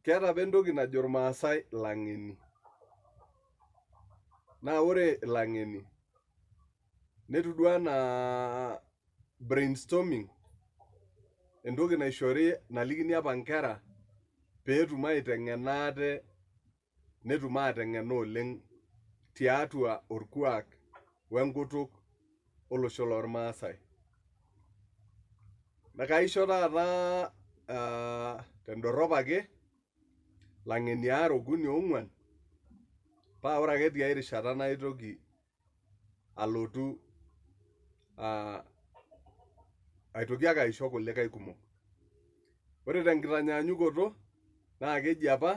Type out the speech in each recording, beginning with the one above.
Keeta apa entoki najo irmaasai ilang'eni. Naa ore ilang'eni netiu duo anaa brainstorming entoki naishori nalikini apa inkera peetum aiteng'ena ate netum ateng'ena oleng tiatua orkuak wenkutuk olosho lormaasai. Kaisho taata tendorrop ake lang'eni aare okuni ong'uan paa ore ake tiai rishata naitoki alotu aitoki ake aisho kulikae kumok. Ore tenkitanyanyukoto naa keji apa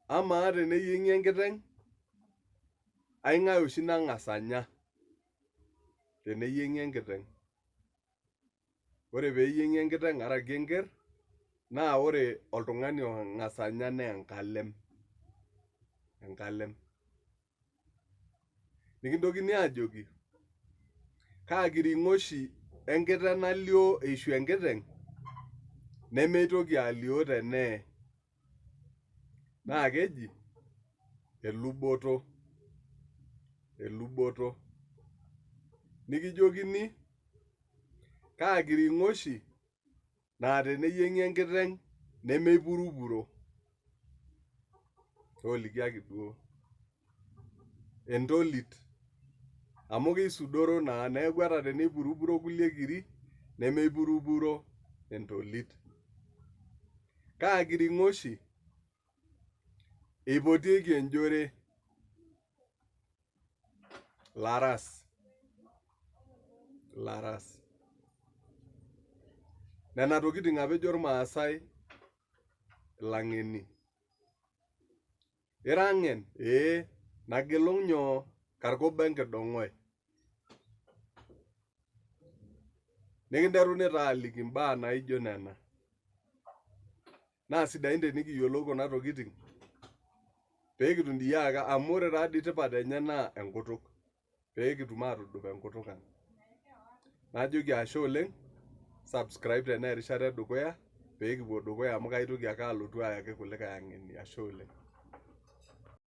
amaa teneyieng'i enkiteng aing'ae oshi nang'as anya teneyieng'i enkiteng? Ore peeyieng'i enkiteng araki enker naa ore oltung'ani ong'as anya naa enkalem, enkalem. Nikintokini aajoki kaa kiring'o oshi enkiteng nalio eishu enkiteng nemeitoki alio teneye? Naa keji eluboto, eluboto. Nikijokini kaa kiring'o oshi naa teneyieng'i enkiteng nemeipurupuro? Toolikiaki duo. Entolit. Amu keisudoro naa neeku ata teneipurupuro kulie kiri nemeipurupuro entolit. Kaa kiring'o oshi eipotieki enjore? Laras, laras. Nena tokitin apa ejo irmaasai ilang'eni. Ira ng'en? Ee. Nagilu nyoo? Karkuba enkidong'oe. Nikinteruni taa aliki imbaa naijo nena. Naa sidain tenikiyiolou kuna tokitin pee kitum dii ake amu ore taa dii tipat enye naa enkutuk pee kitum aatudup enkutuk ang. Najoki ashe oleng, subscribe tenaa erishata edukuya pee kipuo dukuya amu kaitoki ake alotu ayaki kulikae ang'eni. Ashe oleng.